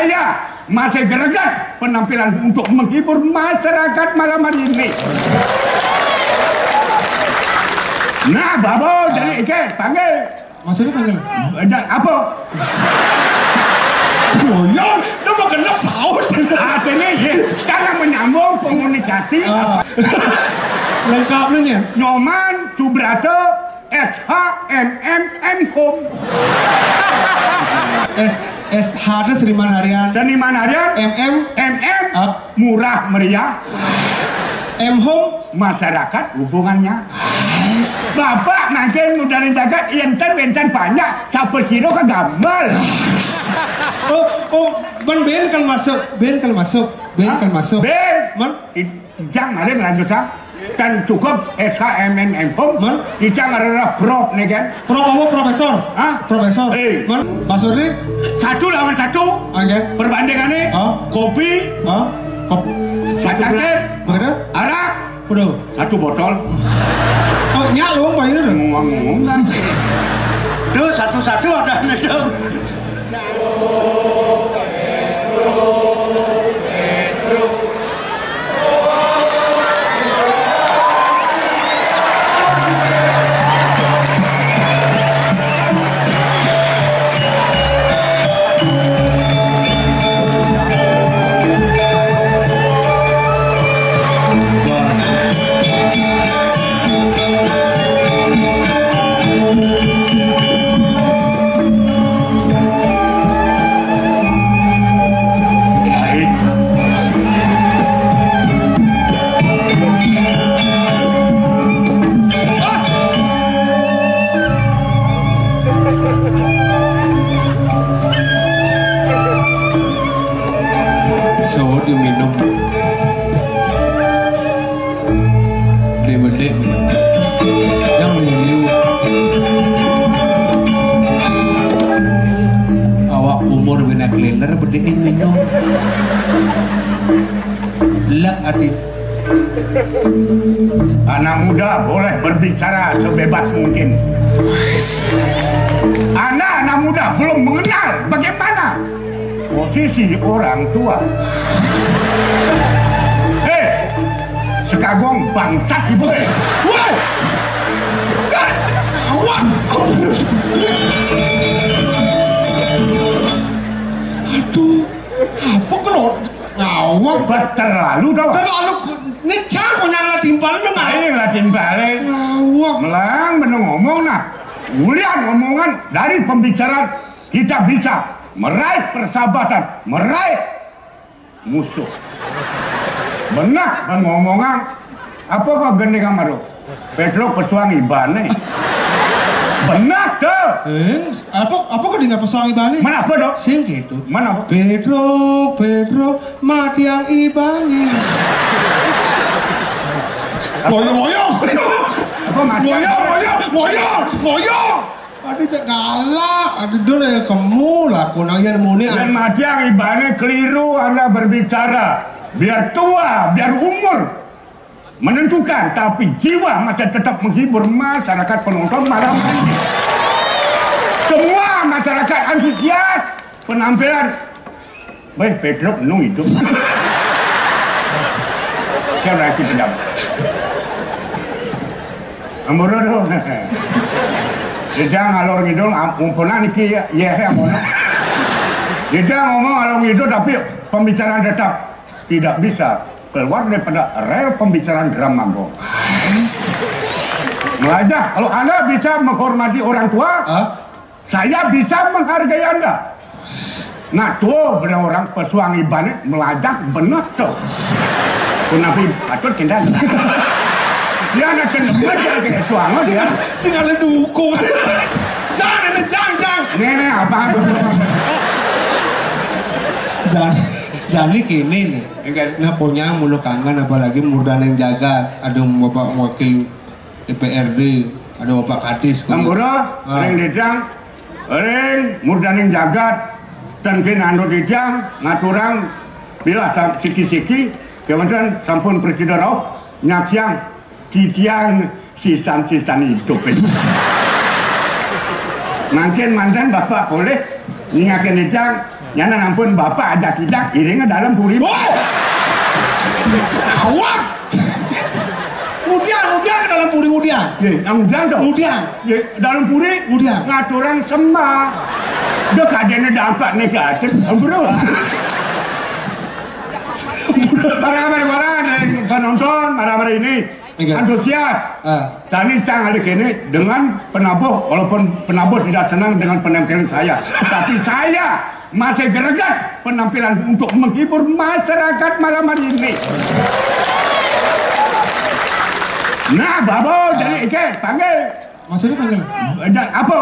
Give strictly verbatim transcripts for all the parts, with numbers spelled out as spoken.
Ya, masih greget penampilan untuk menghibur masyarakat malam hari ini. Nah, Babo, jadi Ike, panggil. Maksudnya panggil? Apa? Oh, ya, lu mau kenal sahur. Artinya, ya, karena menyambung komunikasi. Ah. Lengkap lu, Nyen? Nyoman Subrato, S H M M M Home. S, S H itu seniman harian. Seniman harian. M M. M M. Ap. Murah meriah. M Home. Masyarakat hubungannya. Ais. Bapak mangkin mudane jagat enten wenten banyak, sapa sira kagambel. Oh, oh, man ben kan masuk, ben kan masuk, ben kan masuk. Ben. Man. Ijang malih lanjutang. Kan cukup S K M M M Home. Man. Ijang arep prop nih kan. Prop apa, profesor? Hah? Profesor. Eh. Man, Basur nih? Satu lawan satu. Oke. Perbandingannya. Oh. Kopi. Oh. Kop. Satu. Begitu? Arak. Udah. Satu botol. Oh, nyak lu, Pak, ini udah. Ngomong-ngomong kan. Tuh, satu-satu ada nih, tuh. Saut diminum. Dek bedek. Yang liu. Awak umur bina keliler bedek minum. Lek ati. Anak muda boleh berbicara sebebas mungkin. Anda anak muda belum mengenal bagaimana posisi orang tua. Hei, sekagong bangsat ibu. Hei, woi, kawan. Aduh, apa kalau ngawak? Bah, terlalu dah. Terlalu ngecang punya ngeliat timpal lu, nggak? Ayo ngeliat timpal. Ngawak. Melang bener ngomong nah. Ulian omongan dari pembicaraan kita bisa meraih persahabatan, meraih musuh. Benar kan ngomongan? Apa kau gending sama tu? Pedro pesuang ibane. Benar tu. Eh, apa, apa kau dengar pesuang ibane? Mana apa tu? Sing gitu. Mana apa? Pedro, Pedro, matiang ibane. Boyo, boyo, boyo. Apa mati? Boyo, boyo, boyo, boyo. Adi cek galak, adi dulu ya kemu lah, kona yang muni. Dan mati yang ibane keliru Anda berbicara. Biar tua, biar umur menentukan, tapi jiwa masih tetap menghibur masyarakat penonton malam ini. Semua masyarakat antusias penampilan. Weh, Pedro penuh hidup. Siapa lagi pejabat? Ampun, aduh. Dia ngalor ngidul, am-, umpunan iki ya, ya, ya, ampun. Dia ngomong ngalor ngidul, tapi pembicaraan tetap tidak bisa keluar daripada rel pembicaraan drama, Bro. Melajah, kalau Anda bisa menghormati orang tua, hah? Saya bisa menghargai Anda. Nah, tuh, bener orang pesuang ibane melajah bener tuh. Ku nabi patut kita. Dia ada cendemet ya, kayak suang, dia. Tinggal dukung. Jangan, ini, jangan, jangan. Ini, ini apa? Jadi, jadi gini nih. Enggak. Nah, punya mulu kangen, apalagi murdaning jagat. Ada Bapak Wakil D P R D, ada Bapak Kadis. Ampura, ah, ring didang, ring murdaning jagat, ten kin anut didang, ngaturang, bila sam-, siki-siki, kemudian sampun presiden rauh, nyaksiang, titiang, sisan-sisan hidup. Mangkin manten Bapak boleh, nyingakin didang, Nyana ampun bapak ada tidak iring dalam puri. Woi! Awak! Udiang, udiang dalam puri, udiang. Ye, yang udiang tu. Udiang. Ye, dalam puri. Udiang. Ngaturang sembah. Dah kadene dampak negatif, bro. Para-para, para penonton, para-para ini. Iya. Antusias. Ah. Tani cang ada kene dengan penabuh, walaupun penabuh tidak senang dengan penampilan saya, tapi saya masih greget penampilan untuk menghibur masyarakat malam hari ini. Nah, Babo, jadi Ike panggil. Maksudnya panggil? Apa?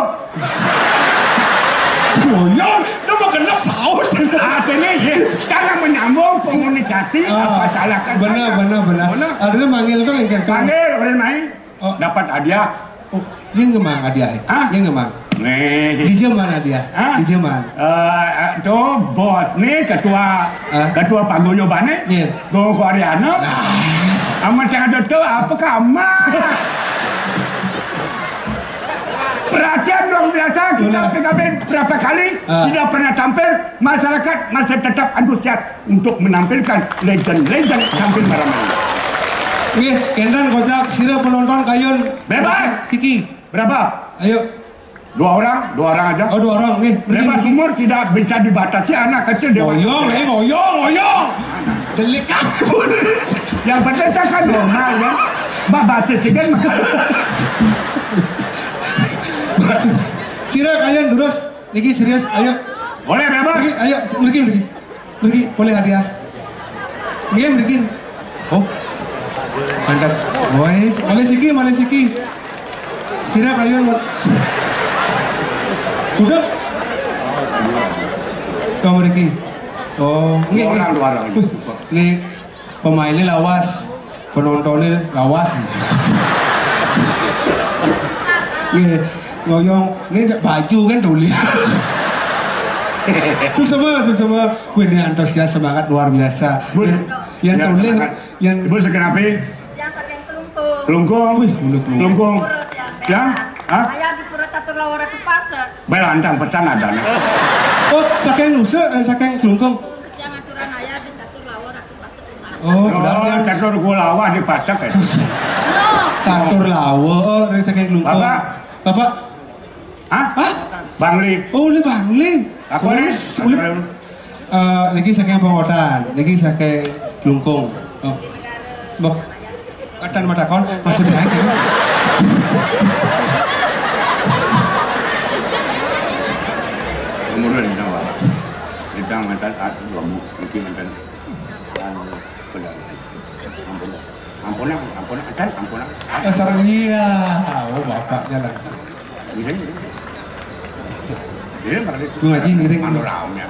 Boyong, lu mau genep saut. Artinya, ya, karena menyambung komunikasi, ah, apa salahkan benar, saya? Benar, benar. Benar. Artinya manggil tuh yang kayak panggil, orang main. Oh. Dapat hadiah. Oh, dia nggak mang hadiah. Hah? Dia nggak mang. Nih. Di zaman hadiah. Hah? Di zaman. Eh, eh, tuh bos nih ketua, hah? Ketua paguyuban nih. Iya. Go Koreano. Nice. Sama cang ada tuh apa kamar? Perhatian luar biasa, kita benar. P K B berapa kali, ah, tidak pernah tampil, masyarakat masih tetap antusias untuk menampilkan legend-legend tampil malam ini. Nggih, kenten kocap sira penonton kayun. Bebas. Siki. Berapa? Ayo. Dua orang, dua orang aja. Oh, dua orang, nggih. Bebas umur tidak bisa dibatasi, anak kecil dewasa. Ngoyong, eh, ngoyong, ngoyong. Delik kabeh. Yang penting kan normal ya. Mbak batis kan. Sira kalian terus. Niki serius, ayo. Boleh, Bebas. Mriki, ayo, mriki, mriki. Mriki, boleh hadiah. Nggih, mriki. Oh. Mantap. Wes, malih siki, malih siki. Sira kayun, Mat. Udah. Kau mriki. Oh, nggih. Dua orang, dua orang. Nih, pemainnya lawas, penontonnya lawas. Nggih, ngoyong, ini cek baju kan tulis. Suksema, suksema. Wih, ini antusias semangat luar biasa. Bun. Yang, yang ya, tulis, semangat. Yang ibu sekenapi? Yang saking Klungkung. Klungkung. Wih, Klungkung. Klungkung. Yang? Hah? Saya di Pura Catur Lawara ke Pasek. Bae lantang pesan ada nih. Oh, saking Nuse, eh, saking Klungkung. Yang aturan ayah di Catur Lawara. Oh, oh, berarti catur kulawa di Pasek ya? Catur lawa, oh, dari saking Klungkung. Bapak? Bapak? Hah? Hah? Bangli. Oh, ini Bangli. Aku nih. Wis, udah. Eh, niki saking Pongotan, niki saking Klungkung. Oh. Mbok katan matakon, maksudnya aja. Umurnya ini nawa. Kita mantan, ah, dua mu, niki mantan. Ampun, ampun, ampun, ampun. Dasar iya. Oh, bapaknya langsung. Iya, iya. Iya, malah itu. Ngaji ngiring. Anu raumnya.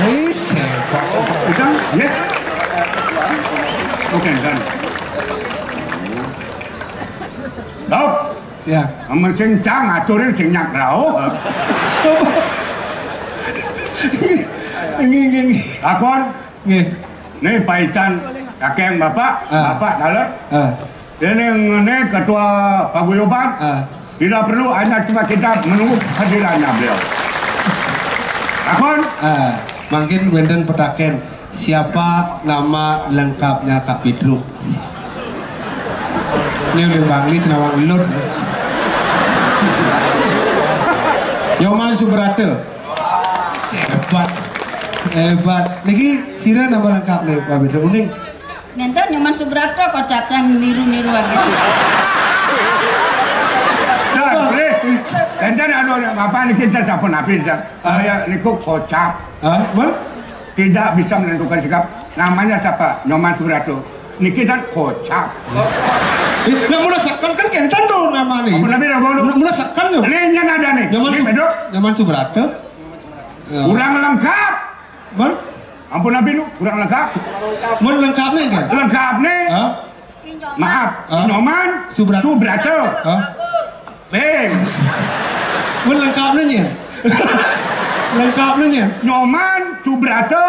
Wis, hebat. Udah, ya. Oke, kan. Tau? Ya. Amun sing cang aturin sing nyak rauh. Nggih, nggih, nggih. Lakon. Nggih. Nih paican kakek bapak, ah, bapak dalam. Ah. Ini, ini ketua paguyuban. Ah. Tidak perlu, hanya cuma kita menunggu hadirannya beliau. Lakon. Ah, mungkin wenten petaken. Siapa nama lengkapnya Kak Petruk? Ini udah Bangli senawang ulut. Nyoman Subrata. Hebat. Hebat. Niki sira nama lengkap nih Pak Petruk? Uning. Nenten Nyoman Subrata kocap yang niru-niru aja. Dah, boleh. Tenten anu apa niki kita siapa nabi dah. Ah, ya, niku kocap. Hah? Mun? Tidak bisa menentukan sikap. Namanya siapa? Nyoman Subrata. Niki kan kocap. Eh, nah, mula seken kan kenten tuh namanya. Apa namanya, Bang? Mula, mula seken tuh. Ini yang ada nih. Nyoman ini Sub-, Pedro. Nyoman Subrata. Ya. Kurang lengkap. Mun? Ampun, Abi, lu kurang lengkap. Mun lengkap nih, kan? Lengkap nih. Hah? Maaf, hah? Nyoman Subrata. Subrata. Hah? Beng. Mun lengkap nih, ya? Lengkap nih, ya? Nyoman Subrata,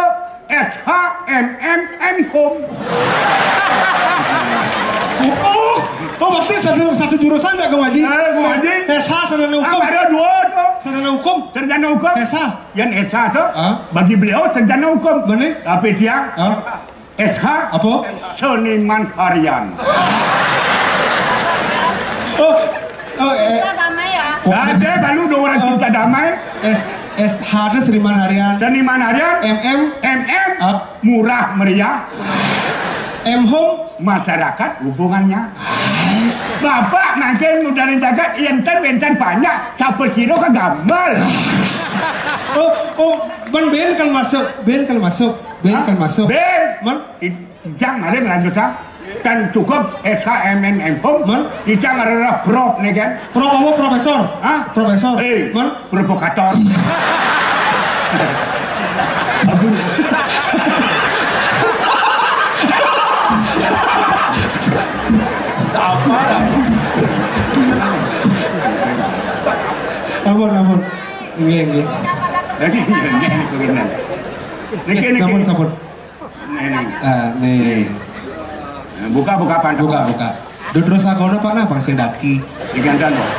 S H, M M, M Hum. Oh, oh, berarti satu, satu jurusan ya, Kang Haji? Eh, Kang Haji. S H, sarjana hukum. Apa ada dua tuh? Sarjana hukum. Sarjana hukum. S H. Yang S H tuh, ah, bagi beliau sarjana hukum. Mana? Tapi dia, ah, S H. Apa? Seniman harian. Oh, oh, eh. Cinta damai ya? Ada baru dua orang cinta damai. S, S H itu seniman harian. Seniman harian. M M. M M. Ap. Murah meriah. M home. Masyarakat hubungannya. Bapak makin mudarin jagat, enten wenten banyak, siapa kira ke gambar. Oh, oh, Bang, Ben kalau masuk, Ben kalau masuk, Ben kalau masuk. Ben. Man? Ijang mari lanjutkan. Kan cukup S H M M M home. Man? Ijang adalah prof nih kan. Prof apa, profesor? Hah? Profesor. Eh, man? Provokator. Aduh. Apa? Ampun, ampun. Nggih, nggih. Jadi, ini, ini, ini, ini. Niki, niki. Sampun, sampun. Nih, nih. Ah, nih. Nih. Nah, buka, buka, Pak. Buka, buka. Duh, terus aku ono, Pak, napa sing daki? Digantian, Pak.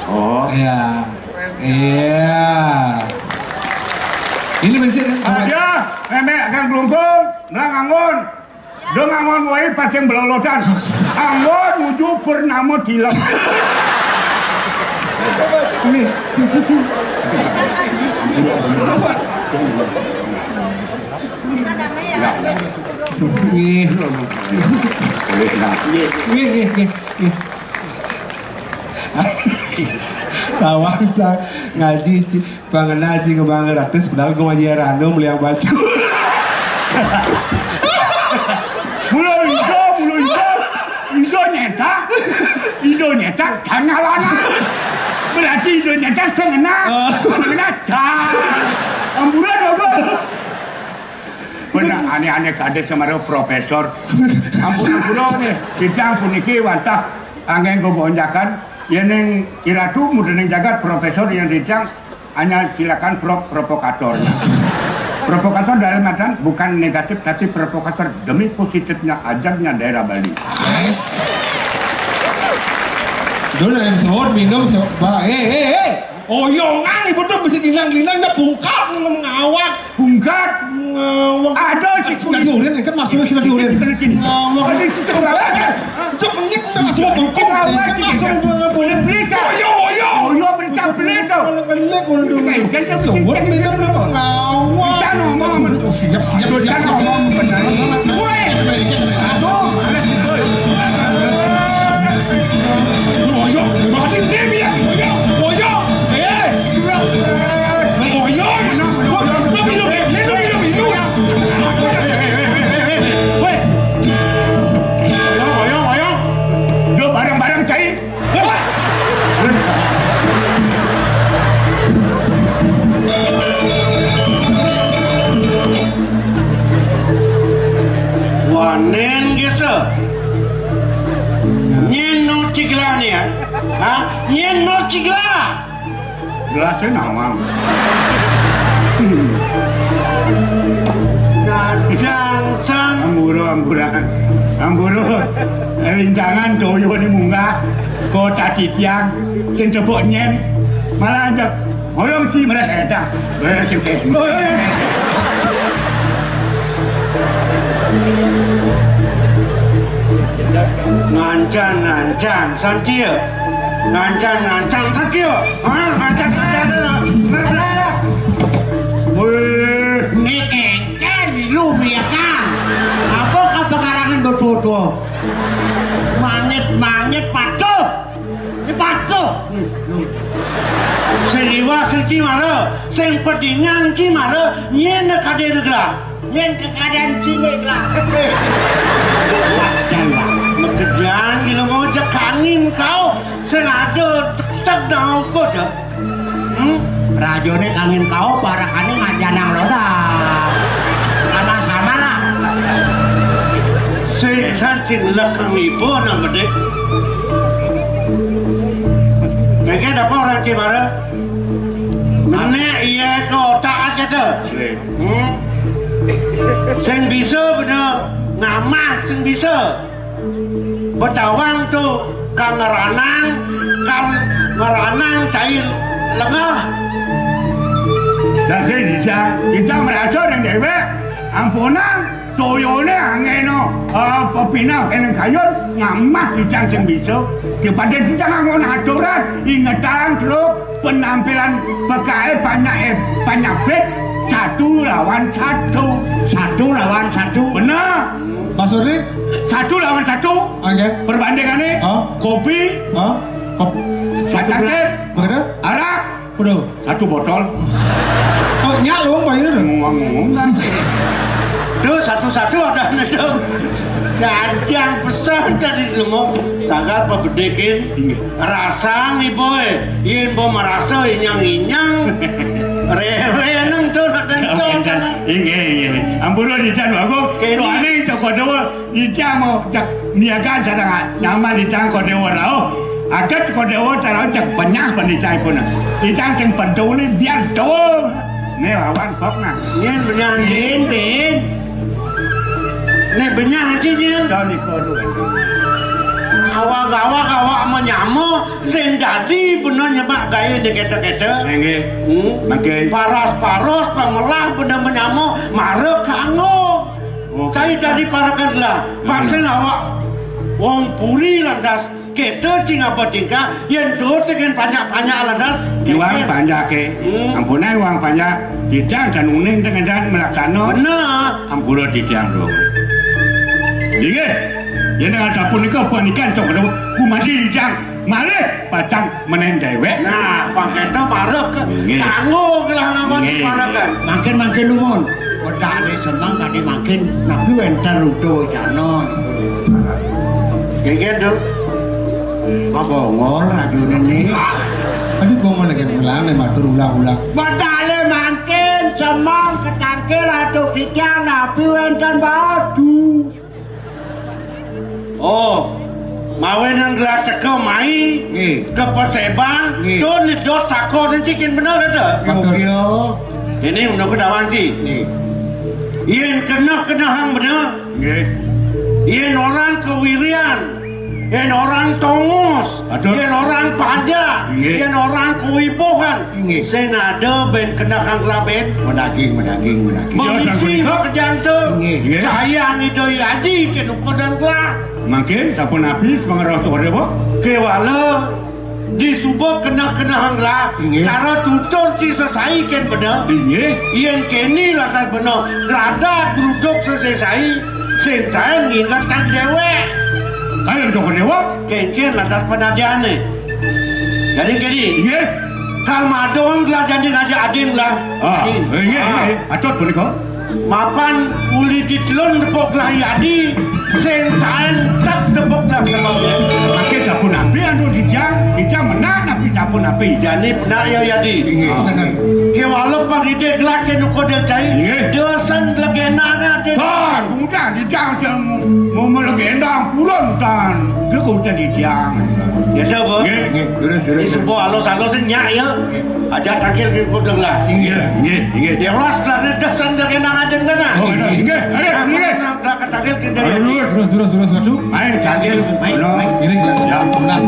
Oh. Iya. Iya. Ini bensin. Ada, nenek kan glungkung, nah ngangon. Dia ngangon wae pas yang belolotan. Anggon nuju Purnama Tilam. Ini. Nih. Nih. Nih, nih, nih, nih. Tawang, Cang. Ngaji, Ci. Pangenal, Ci, ngembangan ratus, padahal gua ngaji Ranu meliang baju. Mulu ijo, mulu ijo. Ijo nyetak. Ijo nyetak, tanya lana. Berarti ijo nyetak, sengena. Oh. Sengena, dah. Amburan, apa? Benar, aneh-aneh kadek sama profesor. Ampun, ampun, nih. Kita ampun niki wantah angin gogonjakan. Ya ning iratu muda ning jagat profesor yang rijang hanya silakan pro provokatornya. Provokator dalam artian bukan negatif tapi provokator demi positifnya ajaknya daerah Bali. Yes. Dulu yang sahur minum se ba eh eh eh. Oyongan ibu tuh mesti gilang-gilangnya bungkar ngawak. Bungkar. Ngawak. Ada sih. Sudah diurin, kan maksudnya sudah diurin. Ngawak. Ada itu. Cok, ini kita langsung bengkok. Kan langsung bengkok. Pelita. Oyo, oyo. Oyo, pelita, pelita. Kalau kena, kalau dulu. Kan kita sewot, kita ngawak. Kita ngomong. Siap, siap, siap. Woi. Aduh, ada. Oyo, mati, dia, dia. Oyo, oyo. Eh, oyo. Minum, minum, minum, minum. Weh. Oyo, oyo, oyo. Yuk, bareng-bareng cai. Wah. Wanen gesa. Nyen no cigla ni, ya? Ha? Nyen no cigla. Gelasnya nawang. Kadang san. Amburu, amburan. Amburu. Rintangan toyo ni munggah. Kota titiang. Sing tepuk nyen. Malah ajak. Holong si mereka eta. Beres ke. Ngancan, ngancan, santia. Ngancan, ngancan, santia. Hah? Ngancan, ngancan, santia. Wih. Ini kengken, lu miakan. Apa kau pekarangan berfoto? Mangit, mangit, patuh. Ini patuh. Sing iwak, sing cimara, sing pedingan cimara, nyena kadena gelah. Nyena kadena cimik lah. Makejang gila mau jek angin kau. Sing ada tek-tek dangau kau je. Hmm? Rajo ni angin kau, parakane ngajanang loda. Sama-sama lah. Sing sancing lekang ibu nama dek. Kengken apa orang cimara? Nenek iya ke otak aja tuh. Hmm? Sing bisa bener ngamah, sing bisa. Betawang tuh kang ngeranang, kang ngeranang cair Lengah. Dadi dijang, dijang merasa ning dewek. Ampunang, toyone angeno, eh, pepinah eneng kayun, ngamah dijang sing bisa. Dipade dijang nganggo aturan, ingetang teluk penampilan pekae banyak, eh, banyak bet, satu lawan satu. Satu lawan satu. Bener. Maksudnya? Satu lawan satu. Oke. Perbandingane, oh, kopi, oh, kop-, satu gelas. Begitu? Arak. Waduh. Satu botol. Oh, nyak lu, Pak, ini. Ngomong-ngomong kan. Tuh, satu-satu ada nih, tuh. Gantian pesan tadi ngomong. Sangat pebedikin. Iya. Rasa nih, boy. Yen bo merasa inyang-inyang. Rere nang tuh, nak dan tuh. Inggih, inggih. Ampura, Didan, Pak Agung. Kene. Doane Joko Dewa. Ija mau cek niaga sadang nyaman ija kau dewa rauh. Adat kau dewa tarau cek benyah pendidikan pun. Ija sing peduli biar tuh. Nih lawan bok nah. Nyen benyah nyen, Bin. Nih benyah aja, nyen. Kau ni kau dulu. Awak-awak, awak menyamo, sing dadi bener nyemak gaya di kete-kete. Nggih. Hmm. Makin. Paras-paros, pemelah bener menyamo, marek kanggo. Oh. Cai dadi parakan lah. Pasang awak wong puri lantas, kita cing apa tingkah, yen tuh dengan banyak-banyak lantas. Iwang banyak ke. Hmm. Ampun ae wong banyak. Dijang dan uning dengan dan melaksana. Bener. Ampura dijang dong. Inggih. Yen dengan sapunika panikan cok ku mati dijang. Malih pacang menen dewek. Nah, pangketa marek ke. Nggih. Kanggo gelah nganggo. Nggih. Marek kan. Mangkin-mangkin lumun. Wedane semeng kadi mangkin nabi wenten rudo wicana. Nggih, nggih, Nduk. Kok bongol rajune ni? Aduh, bongol lagi ulang nih, matur ulang-ulang. Wedane mangkin semeng ketangkil atuk titiang nabi wenten badu. Oh, mawe nang gelah teka mai, nggih, ke Paseban, nggih, to nyedot tako dan cikin bener kata. Yo, yo. Ini undang ke dawang ci. Nggih. Yen kena-kena hang bener. Nggih. Yen orang kewirian, yen orang tongos, aduh, yen orang pajak, nggih, yen orang kewibohan, nggih, sing ada ben kena hang raben. Medaging, medaging, medaging. Mengisi, ya, ke jantung. Nggih. Nggih. Sayang ida aji ke nuko dan kelah. Mangkin sapunapi semangat roh tu ada, Bu? Kewala. Disuba keneh-kenehang gelah. Inggih. Cara tutur ci sesai ken bena. Inggih. Yen keni lantas bena, grada gruduk sesai, sing taen ngingetang dewek. Kayen joko dewa? Ken-ken lantas penadiane. Jadi keni. Inggih. Kal madong gelah jani ngajak adin lah. Ah, inggih, inggih. Atur punika. Mapan uli ditelun tepuk gelah yadi, sing taen tak tepuk gelah sebabnya. Pakai sabun api anu dijang, dijang menang napi sabun api. Jani penak ya yadi. Inggih. Ah. Kewala pang ide gelah ke nuko del cai. Inggih. Dosen legenanya ade. Tan, kemudian dijang jeng mau legendang purun tan. Ke kau jadi dijang. Ya dah, Bu. Inggih. Inggih, terus, terus. Ini sebuah alos-alos nyak ya. Inggih. Aja tangkil ke kudeng lah. Inggih, inggih, inggih. Dia ulas lah, dah sandal kena ngajen kana. Oh, inggih, inggih. Ada, inggih. Nah, lah, tangkil ke dia. Ayo, terus, terus, terus, terus. Ayo, tangkil. Ayo, ayo. Ini, ya, benar.